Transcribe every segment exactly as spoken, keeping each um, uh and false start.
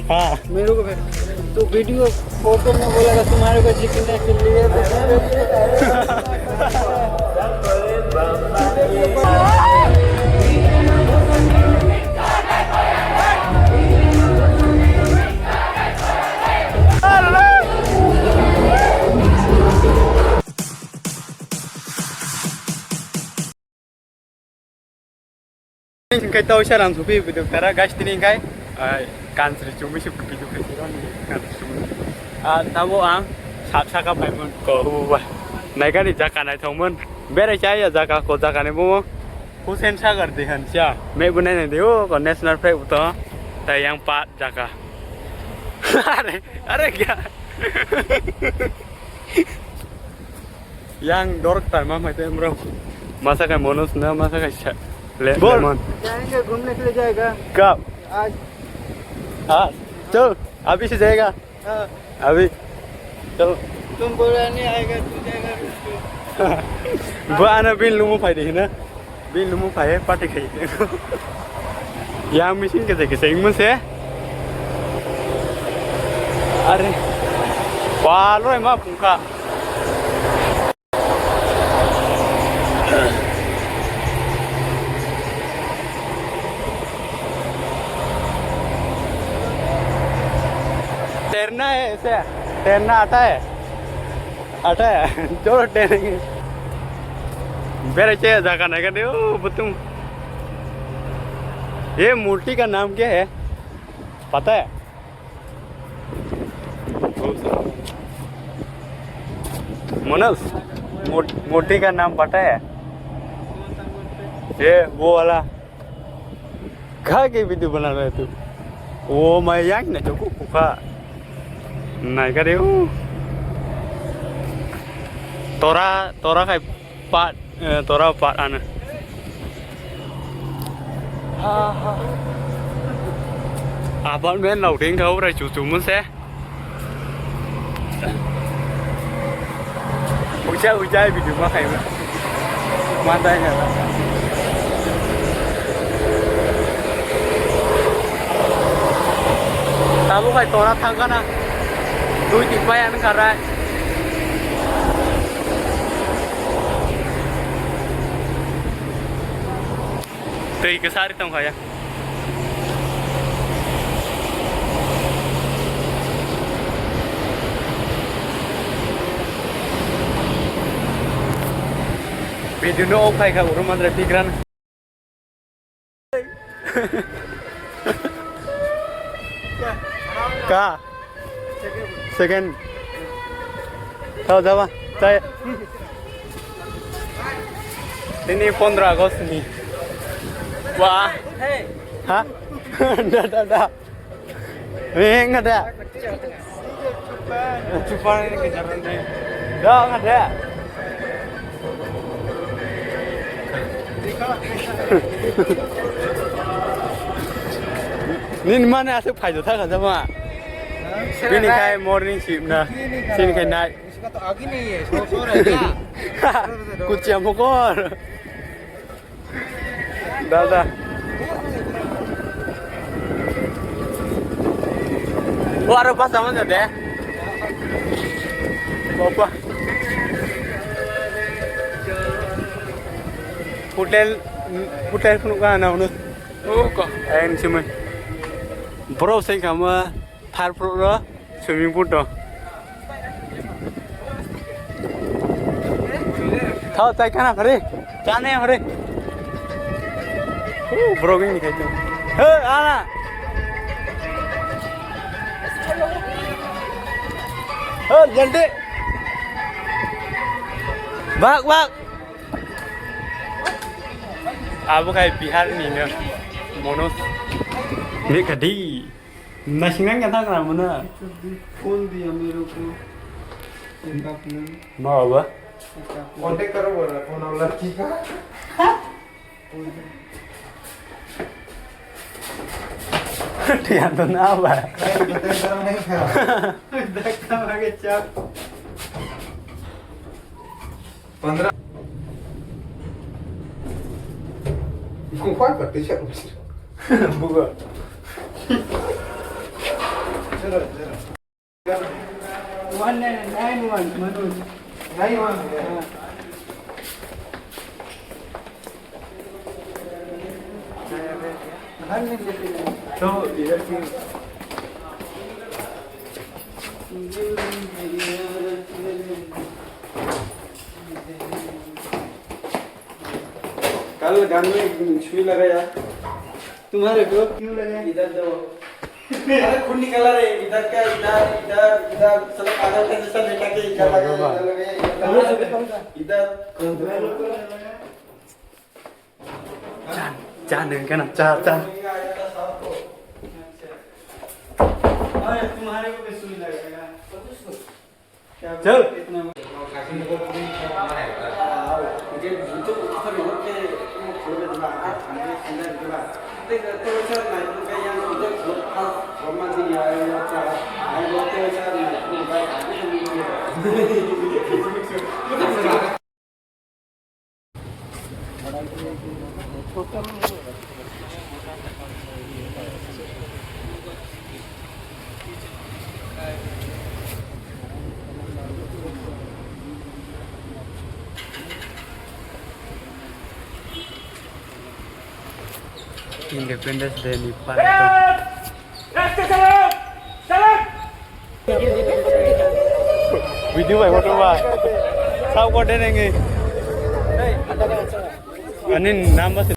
हाँ। मेरे को भेज। तो वीडियो फोटो में बोला था तुम्हारे को जीतने के लिए, तो Hingkai tau isa rang supi biduk tara guys tini hingkai, ai, kansri chumi si biduk hai sironi kansri chumi. Ah, tabo ang sat saka paimon ko, ba. Naikani jaka naithokmon. Berai chaya jaka ko jaka ni bumo. Hussein Sagar dihan cha. Me bunai nai dio ko national flag buto. Tai yang pat jaka. Are, are kya? Yang dork tar ma mai tem bro. Masa kai Manoj na, masa kai sa-, le-, Bol. Lemon. जाएंगे घूमने के लिए जाएगा। Kap? आज। आज। Chal, abhi se jayega. हाँ। Abhi. Chal. तुम बोला नहीं आएगा, तू जाएगा। Bo ano bin lumu phai de hina. Bini lumu phai party khai. Yang machine kese kese ingmo se. Are. Ba loi ma phungkha. तैरना है ऐसे, तैरना आता है। अटे, चलो टेरेंगे। बेरे चे जागा नहीं करते, ओ, बुतुम। ये मूर्ति का नाम क्या है? पता है? मनोज, मूर-, मूर्ति का नाम पता है? ये, वो वाला। Kha ke video bana raha hai tu? O mai yang na choku kukha. Nai kare o. Tora, tora khai pat, eh, tora pat ana. Ha, ha. Apan men lau ding kau rai chu chu mun se. Huijai, huijai video ma khaima. Ma dai na. Tabuk hai tora thangkha na. Dui tin pai ang kharai. Twi kwsa ri tongkha ya. Video no off khai kha, oro mandra tikran. Ka? Second. Tao jaba. Chai. Ini pondro August ni. Wah. Ha? Da, da, da. Ini enggak ada. Da, enggak ada. Nini mane aswk phaido thaka jama. Bini khai morning shift na. Sini khai night. Kuchia mokol. Dada. O aro bus ama jade. Opa. Hotel, hotel phunuk ka na unu. O ko. Ayan simai. Bro, sing kama. Thar pro ro swimming pool to. Thao, chai khana phari. Chane phari. Uh, bro, gini khai tu. He, ana. He, jaldi. Bak, bak. Abo khai Bihar ni no. Monos. Ni kadi. Naising nang kata kena mana? Phone दिया मेरे को। एक अपने। Ma ba? एक अपने। Contact करो बोल रहा, फोन वाला ठीक है। Tiyan to na ba? Contact करो नहीं था। धक्का मार के चाप। पंद्रह। Buka. One nine one, Manoj. Nine one, yeah. तो इधर की कल गान में सुई लगाया। तुम्हारे को क्यों लगाया? इधर दो। अरे खून निकाला रे, इधर का, इधर, इधर, इधर, साला पागल के जैसा लेटा के इधर लगा, इधर लगा, इधर लगा, इधर। Cha, cha nung kana, cha, cha. अरे तुम्हारे को भी सुई लगेगा। चल। Independence Day ni party. Video bai, photo bai. Sao ko de nenge. Ani nam bas.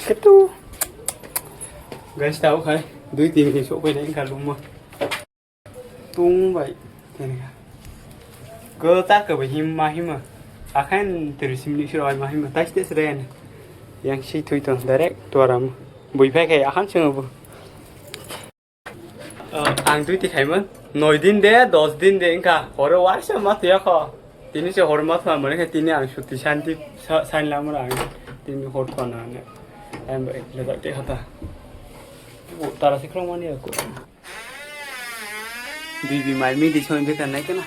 Ketu. Guys, tao khai. Dui tin ke sok pai dai ka luma. Tung bai. Ko ta ka bai him ma hima. Akhan tiri sim ni siro ma hima. Tai stes ren. Yang si thui ton direct tuaram. Bui phai khai akhan sung bu. Ang duty khaimon, noi din de, dos din de, wngkha, horo waisa ma thwiya kho. Tini se hor ma thwa mani khe tini ang suti santi sa-, sain lamra ang tini hor thwa na ne. Em bai, le dak te khata. Bo tara se khrong mani ko. Bibi mai mi di soi de kan nai kana.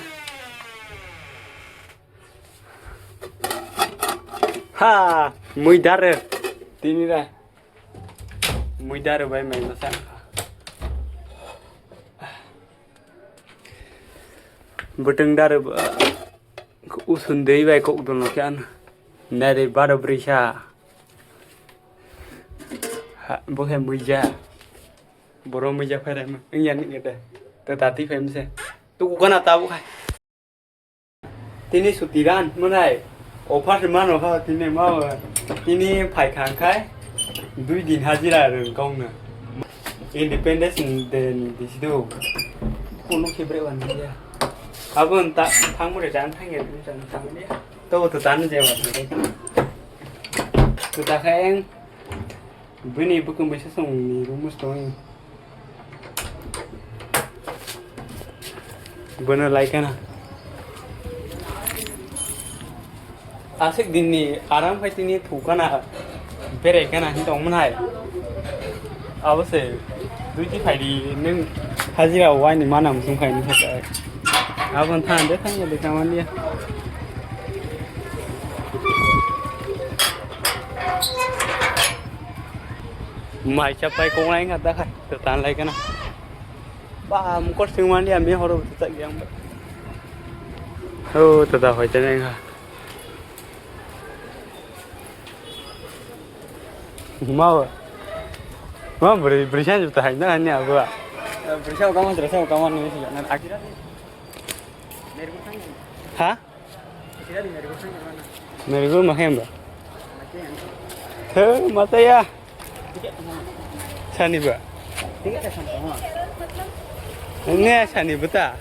Ha, mui dare. Tini ra. Mui dare bai mai masa. Bwtwng dare ba, usun dei bai kok dono khe ano. Nare baro brisa. Ha, bo khe muija. Boro muija phairama. Wngya ni kete. To tati phaimse. Tu kukana tabu khai. Tini suti ran mwnai offer se mano kha tini ma tini phai kha khai dui din hajira rwng kong no Independence Day ni disido kono khibre wan ya abon ta thang mure jan thang ya jan thang ya to to tan je wa to ta khai eng Bini bwkung bai sasong ni room o tong. Bono lai kana. Aswk din ni aram khai tini thu kana. Berai kana hin tong manai. Abo se duty phai di nung hajira wai ni mana musung khai ni thaka. Abo than de thang de thaman dia. Mai chapai kongnai wngkha da khai, to tan lai kana. Ba, mukor sing mani ami horo to tak yang ba. Oh, to da hoi tene wngkha. Ma ba. Ma bri, bri san juta hai na ni abu. Bri sa kaman, bri sa kaman ni si na akira. Ha? Merigo makhemba. He, mataya. Sani ba. Ne sani bata.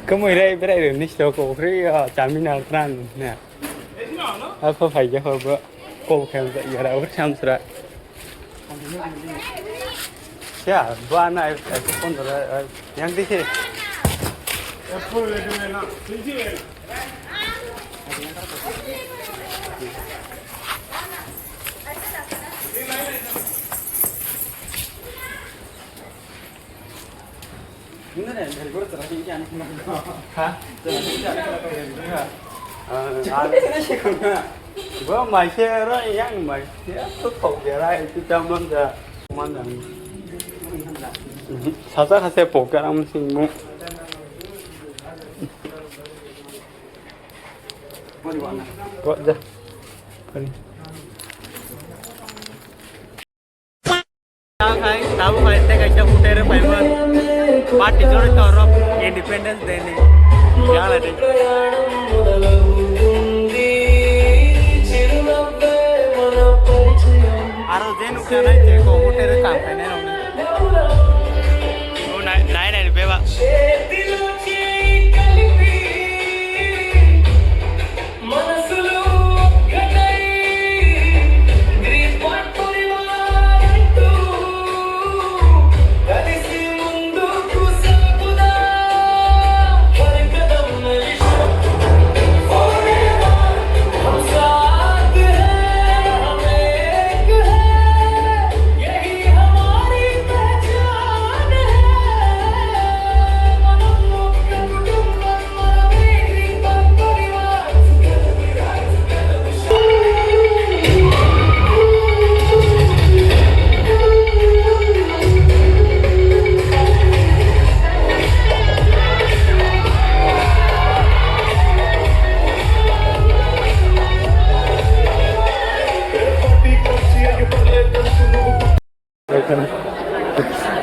Kamoi rai berai rai ni stok ko khri ya chamina tran ne. Apa phai ja ko ba. Ko khem ja yara ur cham sra. Ya, ba na ai phone da yang di se. Ha? Bo mai se ro yang mai se to pok ya rai tu ta man da. Man da. Sasa khase pok ya ram sing mo. Ko ja. Ko ni. Khai, tabuk khai, tei kaisa hotel o phaimani. Party chori torok Independence Day ni. Yang ladi. Aro je nukha nai je ko hotel o kam khainai rok ni. O nai, nai, nai, beba.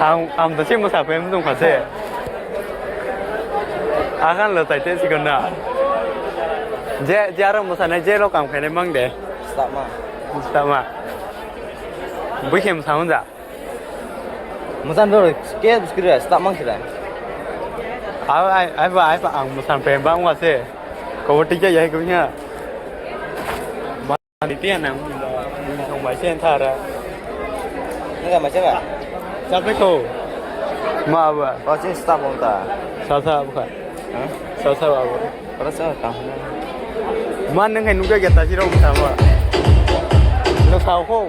Ang, ang to simo sa pem tung khase. Akan lo tai te sikon na. Je, je aro mo sa nai je lo kam khainai mang de. Stama. Stama. Bui khem sa hunja. Mo san do ke skira stama kira. Ai, ai, ai, ba, ai, ba, ang mo san pem bang wa se. Ko ti ya ya ko nya. Ani tiya nang, nang mai sen thara. Nang mai sen ba? Sape ko. Ma ba. Ba sin sta bon ta. Sa sa ba. Ha? Sa sa ba. Para sa ta. Man nang kai nungka geta siro ta ba. Lo sa ko.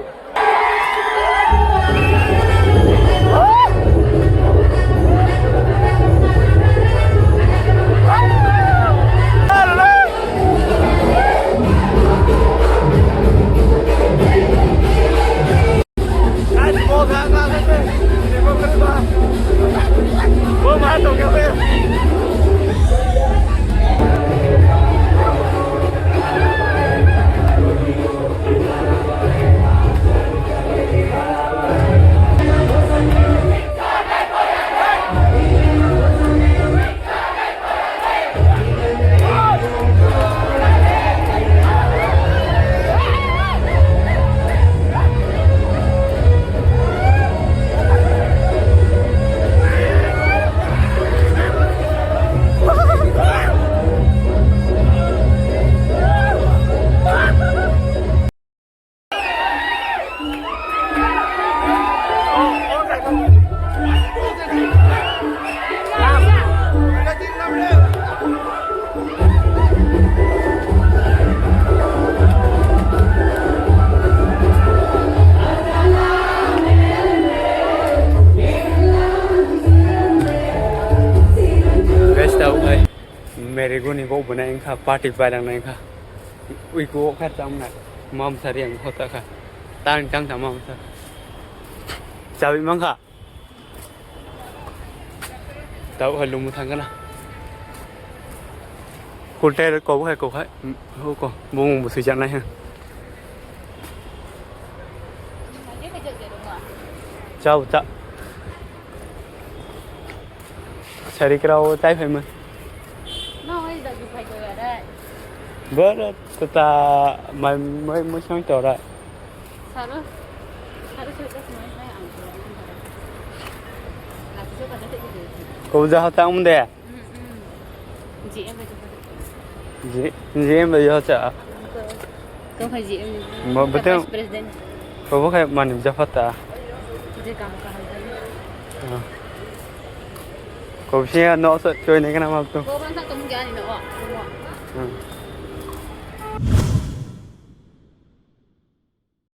Guys, tau hai. Meriguni bo bwnai wngkha, party pailangna wngkha. Ui kuo kha chamna. Mamsari ang hota kha. Tang tang tang mamsa. Chabi mangkha. Tau hai lumu thangkana. Kulter ko hai ko hai. Ho ko. Bumung busi janai ha. Chao cha. Sari krao tai phai man. No, oi da ju phai ko ya dai. Boro ta mai mai mo sang tora. Saro. Saro saro ta mai mai ang. Ko ja ta um de. G M bai tongkha. G-, G M bai yacha. Kau hai G M ni. Mo bete. Vice President. Kobo khai mani japha ta. Je kam kaham jani. Ah. Kobsi ya no so choi ne kana mal tu. Bo bang tak tong ya ni no. Hmm.